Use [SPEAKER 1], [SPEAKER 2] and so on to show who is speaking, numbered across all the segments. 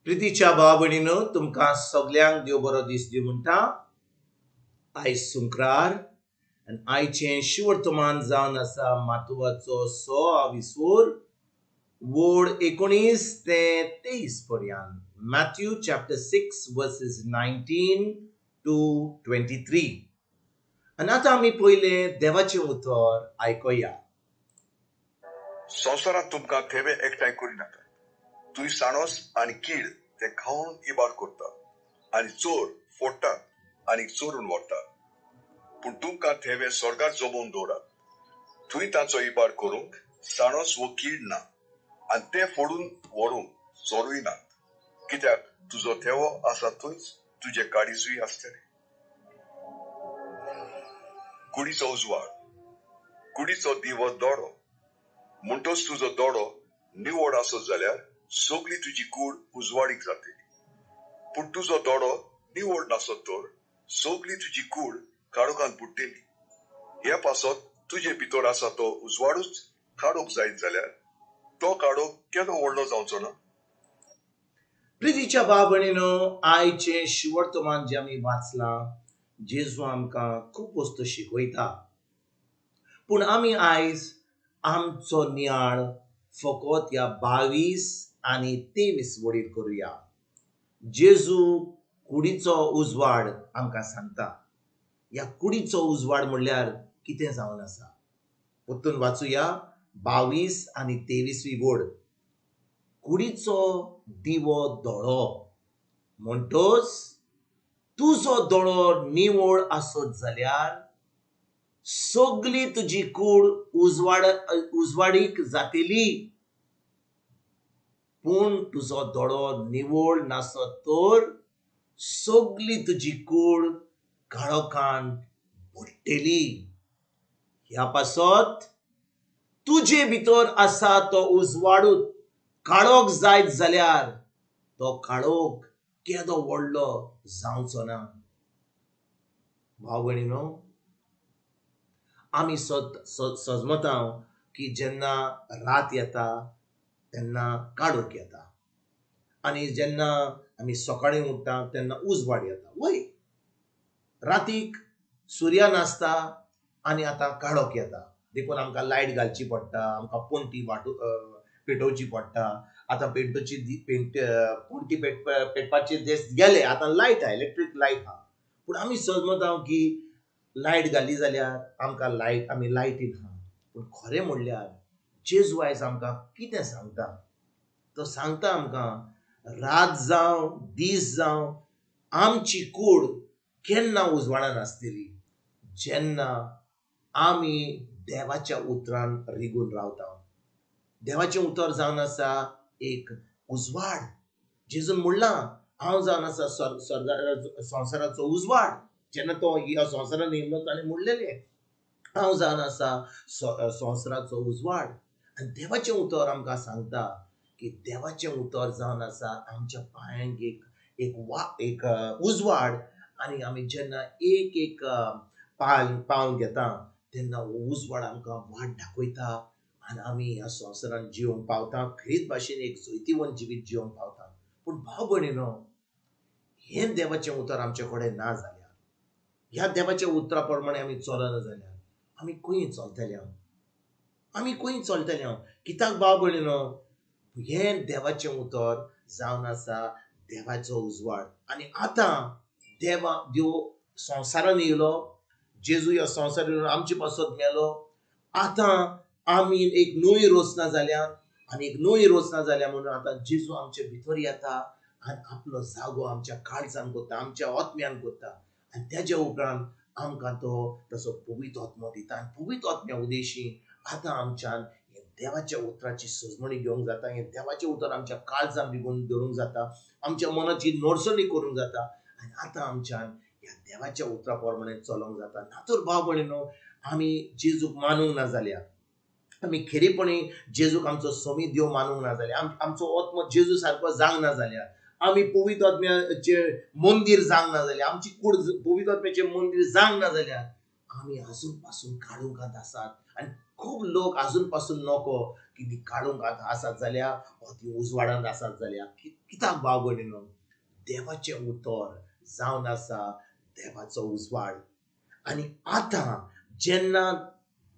[SPEAKER 1] प्रितीच्या भाव भयणीनो, तुमकां सगल्यांक देव बरो दीस दिवं म्हणटा. आयज सुंक्रार आनी आयचें शिवर्तमान जावन आसा मातुवाचो 6 विसवोर वोड 19 ते 23 पर्यंत. Matthew chapter 6 verses 19 to 23. आनी आतां आमी पयलें देवाचें उतर आयकुया.
[SPEAKER 2] संवसारांत तुमकां थेवे एकठांय करिनाका. थंय साणोस आनी कीड ते खावन इबाड करतात आनी चोर फोडटात आनी चोरून व्हरतात. पूण तुमकां थेवे स्वर्गार जमोवन दवरात. थंय तांचो इबाड करूंक साणोस वो कीड ना आनी ते फोडून व्हरूंक चोरूय नात. कित्याक तुजो थेवो आसा थंयच तुजे काळीजूय आसतलें. कुडीचो उजवाड, कुडीचो दिवो दोडो. म्हणटच तुजो दोडो निवड आसत जाल्यार सगली तुजी कूड उजवाडीक जातली. पूण तुजो दोडो निवड नासत तर सगली तुजी कूड काळोखांत बुडटली. हे पासत तुजे भितर आसा तो उजवाडूच काळोख जायत जाल्यार तो काळोख केदो व्हडलो जावचो ना.
[SPEAKER 1] प्रितीच्या भाव भयणीनो, आयचें शिवर्तमान जें आमी वाचलां, जेजू आमकां खूब वस्तू शिकयता. पूण आमी आयज आमचो नियाळ फकत ह्या 22 आनी 23 वडीर करुया. जेजू कुडीचो उजवाड आमकां सांगता. ह्या कुडीचो उजवाड म्हणल्यार कितें जावन आसा, परतून वाचुया 22 आनी 23 वोड. कुडीचो दिवो दोळो, म्हणटच तुजो दोळो निवळ आसत जाल्यार सगली तुजी कूड उजवाडीक जातली. पूण तुजो दोळो निवळ नासत तर सगली तुजी कूड काळोखान बुडटली. ह्या पासत तुजे भितर आसा तो उजवाडूच काळोख जायत जाल्यार तो काळोख केदो व्हडलो जावचो ना. भाव भयणीनो, आमी सजमता की जेन्ना रात येता तेन्ना काळोख येता आनी जेन्ना आमी सकाळीं उठ्ठा तेन्ना उजवाड येता. वय, रातीक सुर्या नासता आनी आतां काळोख येता, देखून आमकां लायट घालची पडटा, आमकां पणटी पेटोवची पडटा. आतां पणटी पेटपाचे दीस गेले, आतां लायट आहा, इलेक्ट्रीक लायट आहा. पूण आमी समजता की लायट घाली जाल्यार आमकां लायट, आमी लायटीन आहा. पूण खरें म्हणल्यार जेजू आयज आमकां कितें सांगता, तो सांगता आमकां रात जावं दीस जावं आमची कूड केन्ना उजवाडान आसतली, जेन्ना आमी देवाच्या उतरान रिगून रावता. देवाचें उतर जावन आसा एक उजवाड. जेजून म्हणलां हांव जावन आसा संवसाराचो उजवाड. जेन्ना तो ह्या संवसारान येयलो ताणें म्हणलेलें हांव जावन आसा संवसाराचो उजवाड. आनी देवाचें उतर आमकां सांगता की देवाचें उतर जावन आसा आमच्या पांयांक एक एक उजवाड. आनी आमी जेन्ना एक एक पावल घेता तेन्ना हो उजवाड आमकां वाट दाखयता आनी आमी ह्या संवसारान जिवंक पावता, खेरीत भाशेन एक जैतिवंत जिवीत जिवंक पावता. पूण भाव भयणीनो, हें देवाचें उतर आमचे कडेन ना जाल्यार, ह्या देवाच्या उतरा प्रमाणे आमी चलना जाल्यार आमी खंय चलतले? आमी खंय चलतले? कित्याक भाव भयणीनो, हें देवाचें उतर जावन आसा देवाचो उजवाड. आनी आतां देव संवसारान येयलो, जेजू ह्या संवसारान येवन आमचे पासत मेलो. आतां आमी एक नवी रचना जाल्या आनी एक नवी रचना जाल्या म्हणून आतां जेजू आमचे भितर येता आनी आपलो जागो आमच्या काळजान करता, आमच्या आत्म्यान करता. आनी तेज्या उपरांत आमकां तो तसो पवित्र आत्मो दिता. आनी पवित्र आत्म्या उदेशी आतां आमच्यान हे देवाच्या उतराची सजमणी घेवंक जाता, हें देवाचें उतर आमच्या काळजान रिगून धरूंक जाता, आमच्या मनाची नडसणी करूंक जाता. आनी आतां आमच्यान ह्या देवाच्या उतरा प्रमाणे चलोवंक जाता. नातर भाव भयणीनो, आमी जेजूक मानूंक ना जाल्यार, आमी खेरीपणी जेजूक आमचो समी देव मानूंक ना जाल्यार, आमचो आत्मो जेजू सारको जावंक ना जाल्यार, आमी पवित्र आत्म्याचें मंदीर जावंक ना जाल्यार, आमची कूड पवित्र आत्म्याचें मंदीर जावंक ना जाल्यार आमी आजून पासून काळोखांत आसात. आनी खूब लोक आजून पासून नको की ती काडूंक आसात जाल्यार वा ती उजवाडांत आसात जाल्यार. कित्याक भाव भयणीनो? देवाचें उतर जावन आसा देवाचो उजवाड. आनी आतां जेन्ना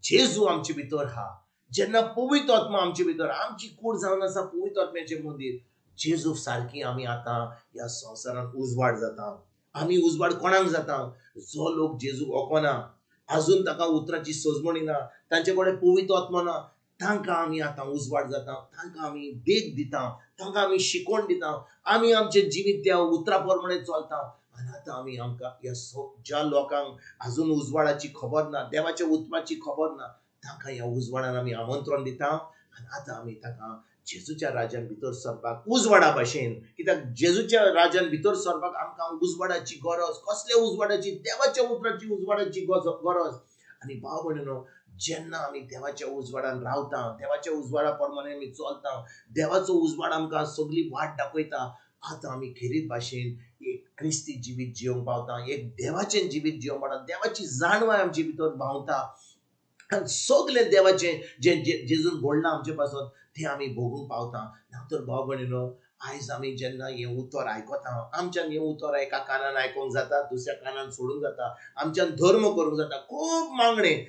[SPEAKER 1] जेजू आमचे भितर आहा, जेन्ना पवित्र आत्मा आमचे भितर, आमची कूड जावन आसा पवित्र आत्म्याचें मंदीर, जेजू सारकी आमी आतां ह्या संवसारांत उजवाड जाता. आमी उजवाड कोणाक जाता? जो लोक जेजूक वळखना, आजून ताका उतराची सजमणी ना, तांचे कडेन पवित्र आत्मा ना, तांकां आमी आतां उजवाड जाता, तांकां आमी देख दिता, तांकां आमी शिकवण दिता, आमी आमचें जिवीत त्या उतरा प्रमाणे चलता. आनी आतां आमी आमकां ह्या ज्या लोकांक आजून उजवाडाची खबर ना, देवाच्या उतराची खबर ना, तांकां ह्या उजवाडान आमी आमंत्रण दिता. आनी आतां आमी तांकां जेजूच्या राज्यान भितर सरपाक उजवाडा भाशेन, कित्याक जेजूच्या राज्यान भितर सरपाक आमकां उजवाडाची गरज. कसल्या उजवाडाची? देवाच्या उतराची उजवाडाची गरज. आनी भाव भयणीनो, जेन्ना आमी देवाच्या उजवाडान रावता, देवाच्या उजवाडा प्रमाणे आमी चलता, देवाचो उजवाड आमकां सगळी वाट दाखयता, आतां आमी खेरीत भाशेन एक क्रिस्ती जिवीत जिवंक पावता, एक देवाचें जिवीत जिवंक पावता, देवाची जाणवाय आमचे भितर भावता आनी सगळें देवाचें जें जेजून घडलां आमचे पासून तें आमी भोगूंक पावता. ना तर भाव भयणीनो, आयज आमी जेन्ना हें उतर आयकता, आमच्यान हें उतर एका कानान आयकूंक जाता, दुसऱ्या कानान सोडूंक जाता, आमच्यान धर्म करूंक जाता, खूब मागणें,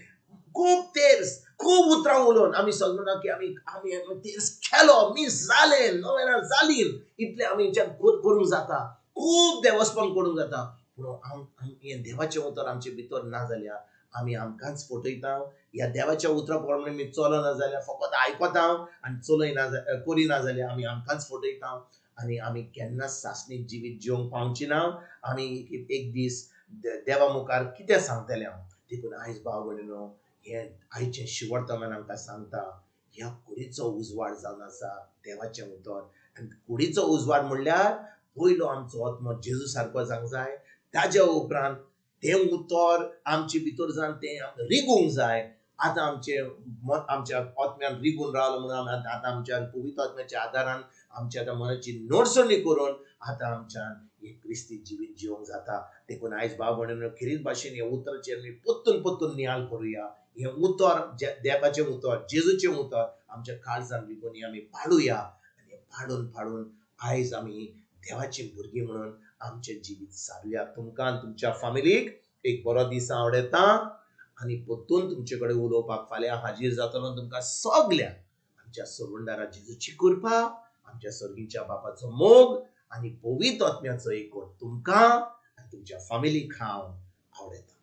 [SPEAKER 1] खूब तेर्स, खूब उतरां उलोवन आमी समजना की आमी आमी तेर्स केलो, मीस जालें, नोवेनां जालीं, इतलें आमी करूंक जाता, खूब देवस्पण करूंक जाता. पूण हें देवाचें उतर आमचे भितर ना जाल्यार आमी आमकांच फटयता. ह्या देवाच्या उतरा प्रमाणे आमी चलना जाल्यार, फकत आयकता आनी चलयना करिना जाल्यार आमी आमकांच फटयता आनी आमी केन्नाच सासणीक जिवीत जिवंक पावची ना. आमी एक दीस देवा मुखार कितें सांगतले हांव? देखून आयज भाव भयणीनो, हें आयचें शिवर्तमान आमकां सांगता, ह्या कुडीचो उजवाड जावन आसा देवाचें उतर. आनी कुडीचो उजवाड म्हणल्यार पयलो आमचो आत्मो जेजू सारको जावंक जाय, ताज्या उपरांत तें उतर आमचे भितर जावन तें रिगूंक जाय. आतां आमचे आमच्या आत्म्यान रिगून रावलो म्हणून आतां आमच्या पवित्र आत्म्याच्या आदारान आमच्या आतां मनाची नडसणी करून आतां आमच्यान एक क्रिस्ती जिवीत जिवंक जाता. देखून आयज भाव भयणीनो, खेरीत भाशेन ह्या उतराचेर आमी परतून परतून नियाळ करुया. हें उतर, देवाचें उतर, जेजूचें उतर आमच्या काळजान रिगून हें आमी पाळुया आनी पाळून पाळून आयज आमी देवाचीं भुरगीं म्हणून आमचें जिवीत सारुया. तुमकां आनी तुमच्या फामिलीक एक बरो दीस आवडटा आनी परतून तुमचे कडेन उलोवपाक फाल्यां हाजीर जातलो. तुमकां सगळ्यांक आमच्या सोडूनदारा जेजूची कृपा, आमच्या सर्गीच्या बापाचो मोग आनी पवित्र आत्म्याचो एकवट तुमकां आनी तुमच्या फामिलीक हांव आवडटा.